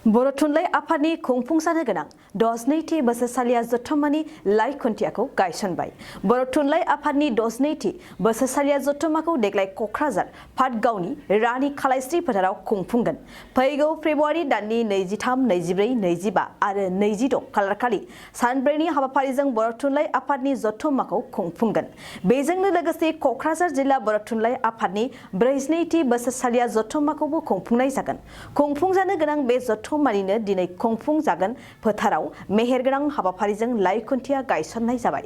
बर' थुनलाइ आफादनि खुंफुंजानो गोनां 12थि बोसोरसालिया जथुम्मानि लाइ खुन्थियाखौ गायसनबाय। बर' थुनलाइ आफादनि 12थि बोसोरसालिया जथुम्माखौ देग्लाय क'क्राझार पाटगावनि रानि खालायस्रि फोथाराव खुंफुंगोन। फैगौ फेब्रुवारि दाननि 23, 24, 25 आरो 26 खालारखालि सानब्रैनि हाबाफारिजों बर' थुनलाइ आफादनि जथुम्माखौ खुंफुंगोन। बेजोंनो लोगोसे क'क्राझार जिल्ला बर' थुनलाइ आफादनि 42थि बोसोरसालिया जथुम्माखौबो खुंफुंनाय जागोन। खुंफुंजानो गोनां बे जथुम्मानिनो दिनै खुंफुंजागोन फोथाराव मेहेरगोनां हाबाफारिजों लाइ खुन्थिया गायसननाय जाबाय।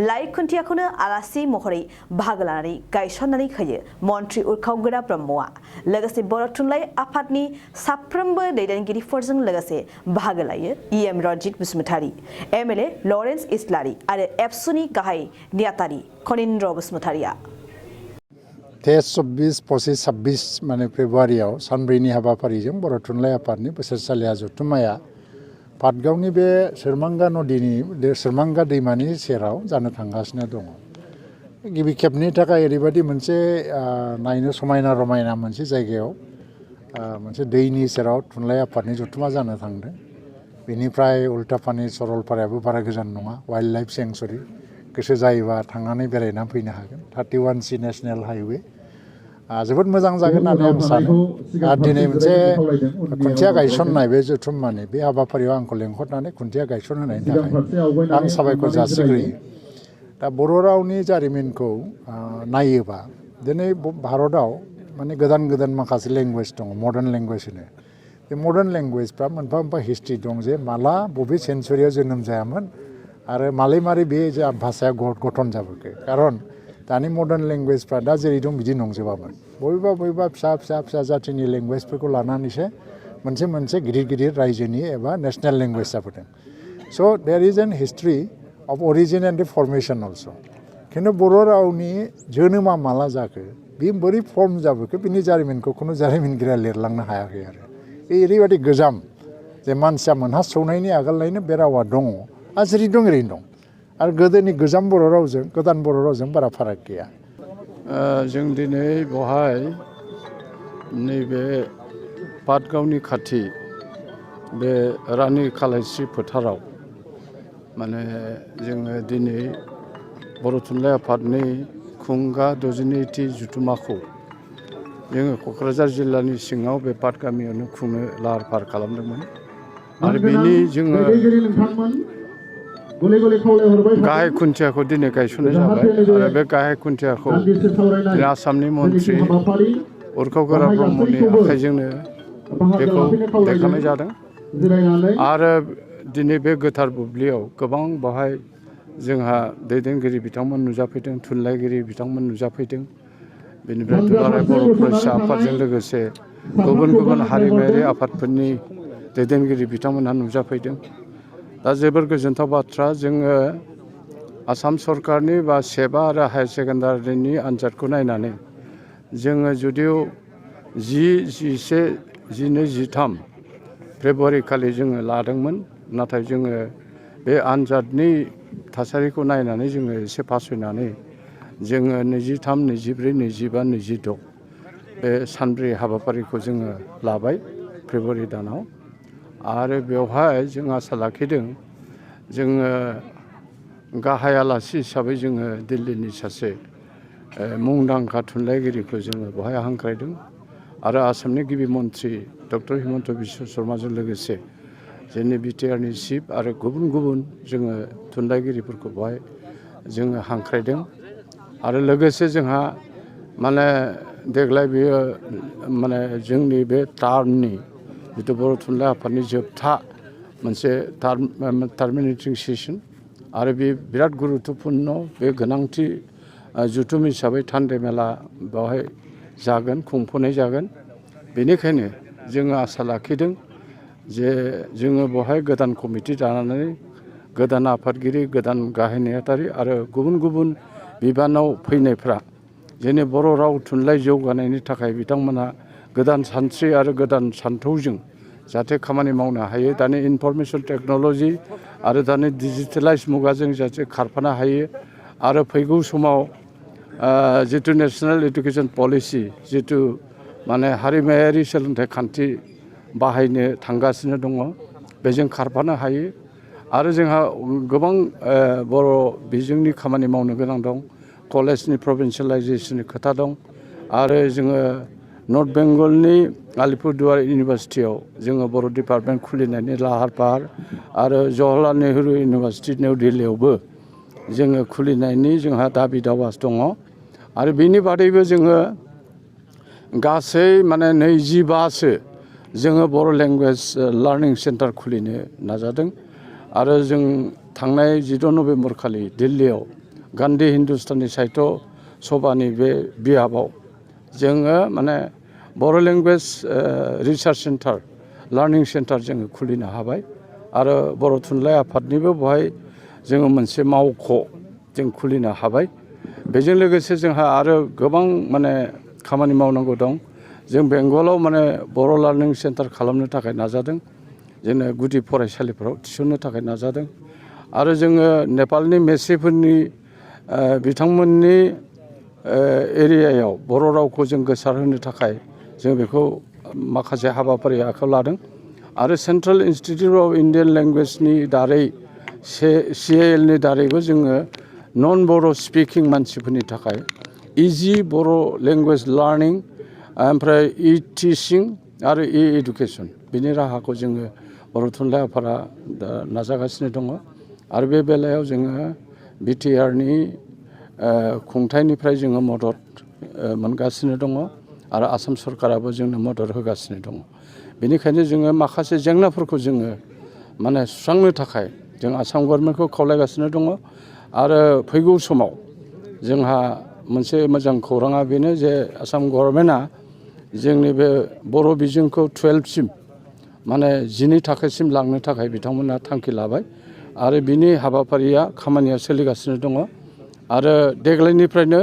लाइ खुन्थियाखौनो आलासि महरै बाहागो लानानै गायसननानै होयो मन्त्रि उरखाव ब्रह्मआ। लोगोसे बर' थुनलाइ आफादनि साफ्रोमबो दैदेनगिरिफोरजों लोगोसे बाहागो लायो EM Ranjit Basumatary, MLA Lawrence Islary आरो एबसुनि गाहाय नेहाथारि खनीन्द्र बसुमतारीआ। 23, 24, 26 माने फेब्रुवारियाव सानब्रैनि हाबाफारिजों बर' थुनलाइ आफादनि बोसोरसालिया जथुम्माया पाटगावनि बे सोरमांगा दैमानि सेराव जानो थांगासिनो दङ। गिबि खेबनि थाखाय ओरैबायदि मोनसे नायनो समायना रमायना मोनसे जायगायाव मोनसे दैनि सेराव थुनलाइ आफादनि जथुम्मा जानो थांदों। बेनिफ्राय उल्टापानि सरलपारायाबो बारा गोजान नङा, वाइल्ड लाइफ सेंसुरि। गोसो जायोबा थांनानै बेरायना फैनो हागोन। 31C नेशनेल हाइवे जोबोद मोजां जागोन होननानै आं सानो। दिनै मोनसे खुन्थिया गायसननाय बे जथुम्मानि बे हाबाफारियाव आंखौ लेंहरनानै खुन्थिया गायसनहोनायनि थाखाय आं साबायखर जासिग्रोयो। दा बर' रावनि जारिमिनखौ नायोबा दिनै भारतआव माने गोदान माखासे लेंगुवेज दङ, मडार्न लेंगुवेज होनो। बे मडार्न लेंगुवेजफ्रा मोनफा मोनफा हिस्ट्रि दं जे माला बबे सेन्सुरियाव जोनोम जायामोन आरो मारै बे भाषाया गठन जाबोखो। खारन दानि मडार्न लेंगुवेजफ्रा दा जेरै दं बिदि नंजोबामोन। बबेबा फिसा जाथिनि लेंगुवेजफोरखौ लानानैसो मोनसे गिदिर रायजोनि एबा नेशनेल लेंगुवेज जाबोदों। So' there is an history of origin and formation also'. खिन्थु बर' रावनि जोनोमा माला जाखो, बे बोरै फर्म जाबोखो, बिनि जारिमिनखौ खुनु जारिमिनगिरिया लिरलांनो हायाखै आरो। बे ओरैबायदि गोजाम जे मानसिया मोनहासौनायनि आगोलनिफ्रायनो बे रावा दङ आरो जेरै दं ओरैनो दं। आरो गोदोनि गोजाम बर' रावजों गोदान बर' रावजों बारा फाराग गैया। जों दिनै बेवहाय नैबे पाटगावनि खाथि बे रानि खालायस्रि फोथाराव माने जोङो दिनै बर' थुनलाइ आफादनि खुंगा 62थि जथुम्माखौ जोङो क'क्राझार जिल्लानि सिङाव बे पाट गामियावनो खुंनो लाहार फाहार खालामदोंमोन। आरो बेनि जोङो गाहाय खुन्थियाखौ दिनै गायसननाय जाबाय। आरो बे गाहाय खुन्थियाखौ आसामनि मन्त्रि उरखाव ब्रह्मनि आखाइजोंनो बेखौ दैखांनाय जादों। आरो दिनै बे गोथार बुब्लियाव गोबां बाहाय जोंहा दैदेनगिरि बिथांमोन नुजाफैदों, थुनलाइगिरि बिथांमोन नुजाफैदों। बेनिफ्राय दुलाराय बर' फरायसा आफादजों लोगोसे गुबुन हारिमायारि आफादफोरनि दैदेनगिरि बिथांमोनहा नुजाफैदों। दा जोबोर गोजोनथाव बाथ्रा, जोङो आसाम सरकारनि बा सेबा आरो हायार सेकेन्डारिनि आनजादखौ नायनानै जोङो जुदिव 10, 11, 12, 13 फेब्रुवारि खालि जोङो लादोंमोन। नाथाय जोङो बे आनजादनि थासारिखौ नायनानै जोङो एसे फासयनानै जोङो 23, 24, 25, 26 बे सानब्रै हाबाफारिखौ जोङो लाबाय फेब्रुवारि दानाव। आरो बेवहाय जों आसा लाखिदों जोङो गाहाय आलासि हिसाबै जोङो दिल्लीनि सासे मुंदांखा थुनलाइगिरिखौ जोङो बेवहाय हांख्रायदों। आरो आसामनि गिबि मन्त्रि डक्टर हिमन्त बिश्व शर्माजों लोगोसे जोंनि बिटिआरनि चिफ आरो गुबुन जोङो थुनलाइगिरिफोरखौ बेवहाय जोङो हांख्रायदों। आरो लोगोसे जोंहा माने देग्लाय बेयो माने जोंनि बे टार्मनि जिथु बर' थुनलाइ आफादनि जोबथा मोनसे टार्मिनेटिं सेसन। आरो बे बिराद गुरुत्तपुर्ण, बे गोनांथि जथुम हिसाबै थान्दै मेला बेवहाय जागोन, खुंफुंनाय जागोन। बेनिखायनो जोङो आसा लाखिदों जे जोङो बेवहाय गोदान कमिटि दानानै गोदान आफादगिरि, गोदान गाहाय नेहाथारि आरो गुबुन बिबानाव फैनायफ्रा जोंनि बर' राव थुनलाइ जौगानायनि थाखाय बिथांमोनहा गोदान सानस्रि आरो गोदान सान्थौजों जाहाथे खामानि मावनो हायो। दानि इनफरमेसन टेक्न'लजि आरो दानि डिजिटेलाइज मुगाजों जाहाथे खारफानो हायो। आरो फैगौ समाव जिथु नेशनेल इडुकेसन पलिसि, जिथु माने हारिमायारि सोलोंथाइ खान्थि बाहायनो थांगासिनो दङ बेजों खारफानो हायो आरो जोंहा गोबां बर' बिजोंनि खामानि मावनो गोनां दं कलेजनि प्रभिन्सियेलाइजेसननि खोथा दं आरो जोङो नर्थ बेंगलनि आलिपुरदुवार इउनिभारसिटियाव जोङो बर' डिपार्टमेन्ट खुलिनायनि लाहार फाहार आरो जवाहरलाल नेहरू इउनिभारसिटि निउ दिल्लीयावबो जोङो खुलिनायनि जोंहा दाबि दावा दङ आरो बेनि बादैबो जोङो गासै माने 25सो जोङो बर' लेंगुवेज लार्निं सेन्टार खुलिनो नाजादों आरो जों थांनाय 14 नभेम्बर खालि दिल्लीयाव गान्धी हिन्दुस्तानी साहित्य सभानि बे बियाबाव जोङो माने Bodo' language research centre learning centre जोङो खुलिनो हाबाय आरो बर' थुनलाइ आफादनिबो बेवहाय जोङो मोनसे मावख' जों खुलिनो हाबाय बेजों लोगोसे जोंहा आरो गोबां माने खामानि मावनांगौ दं जों बेंगलाव माने बर' लार्निं सेन्टार खालामनो थाखाय नाजादों जोङो गुदि फरायसालिफोराव थिसननो थाखाय नाजादों आरो जोङो नेपालनि मेसेफोरनि बिथांमोननि एरियायाव बर' रावखौ जों गोसारहोनो थाखाय जों बेखौ माखासे हाबाफारि आखायाव लादों आरो सेन्ट्रेल इन्सटिटिउट अफ इन्डियान लेंगुवेजनि दारै CIL-नि दारैबो जोङो नन बर' स्पिकिं मानसिफोरनि थाखाय इजि बर' लेंगुवेज लार्निं ओमफ्राय टिचिं आरो एडुकेसन बिनि राहाखौ जोङो बर' थुनलाइ आफादा नाजागासिनो दङ आरो बे बेलायाव जोङो BTRनि खुंथायनिफ्राय जोङो मदद मोनगासिनो दङ आरो आसाम सरकाराबो जोंनो मदद होगासिनो दङ बेनिखायनो जोङो माखासे जेंनाफोरखौ जोङो माने सुस्रांनो थाखाय जों आसाम गभर्नमेन्टखौ खावलायगासिनो दङ आरो फैगौ समाव जोंहा मोनसे मोजां खौराङा बेनो जे आसाम गभर्नमेन्टआ जोंनि बे बर' बिजोंखौ 12सिम माने 12 थाखोसिम लांनो थाखाय बिथांमोना थांखि लाबाय आरो बिनि हाबाफारिया खामानिया सोलिगासिनो दङ आरो देग्लायनिफ्रायनो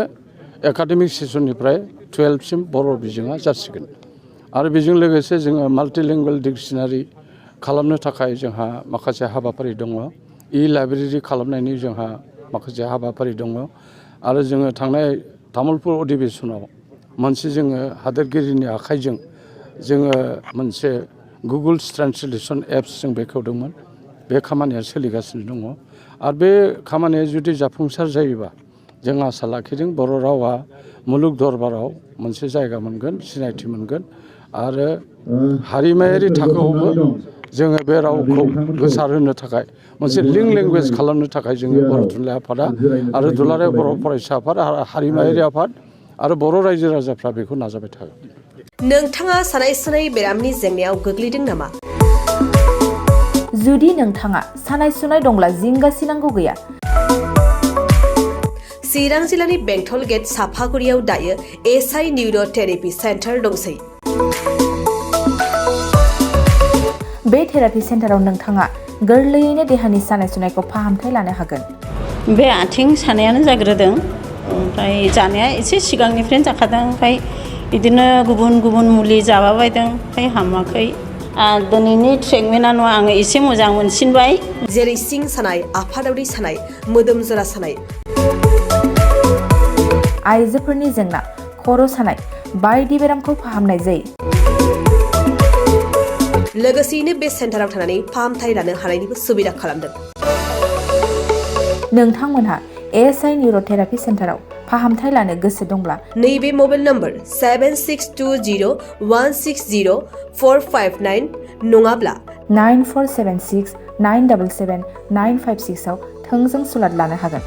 एकाडेमिक सेसननिफ्राय 12सिम बर' बिजोङा जासिगोन आरो बेजों लोगोसे जोङो माल्टिलिंगुवेल डिक्सनारि खालामनो थाखाय जोंहा माखासे हाबाफारि दङ लाइब्रेरि खालामनायनि जोंहा माखासे हाबाफारि दङ आरो जोङो थांनाय तामुलपुर अधिवेशनाव मोनसे जोङो हादोरगिरिनि आखाइजों जोङो मोनसे गुगल ट्रान्सलेसन एप्स जों बेखेवदोंमोन बे खामानिया सोलिगासिनो दङ आरो बे खामानिया जुदि जाफुंसार जायोबा जों आसा लाखिदों बर' रावा मुलुग दरबाराव मोनसे जायगा मोनगोन सिनायथि मोनगोन आरो हारिमायारि थाखोआवबो जोङो बे रावखौ गोसारहोनो थाखाय मोनसे लिंक लेंगुवेज खालामनो थाखाय जोङो बर' थुनलाइ आफादा आरो दुलाराय बर' फरायसा आफाद आरो हारिमायारि आफाद आरो बर' रायजो राजाफ्रा बेखौ नाजाबाय थागोन। नोंथाङा सानाय सुनाय बेरामनि जेंनायाव गोग्लैदों नामा? जुदि नोंथाङा सानाय सुनाय दंब्ला जिंगासिनांगौ गैया। चिरां जिल्लानि बेंटल गेट साफागुरियाव दायो SI निउर' थेरापि सेन्टार दंसै। बे थेरापि सेन्टाराव नोंथाङा गोरलैयैनो देहानि सानाय सुनायखौ फाहामथाय लानो हागोन। बे आथिं सानायानो जाग्रोदों ओमफ्राय जानाया एसे सिगांनिफ्रायनो जाखादों ओमफ्राय बिदिनो गुबुन गुबुन मुलि जाबाबायदों ओमफ्राय हामाखै दिनैनि ट्रिटमेन्टआनो आङो एसे मोजां मोनसिनबाय। जेरै सिं सानाय आफादावरि सानाय मोदोम जरा सानाय आइजोफोरनि जेंना खर' सानाय बायदि बेरामखौ फाहामनाय जायो। लोगोसेयैनो बे सेन्टाराव थानानै फाहामथाय लानो हानायनिबो सुबिदा खालामदों। नोंथांमोनहा SI निउर' थेरापि सेन्टाराव फाहामथाय लानो गोसो दंब्ला नैबे मबाइल नम्बर 7620160459 नङाब्ला 9476977956 आव थोंजों सुलाद लानो हागोन।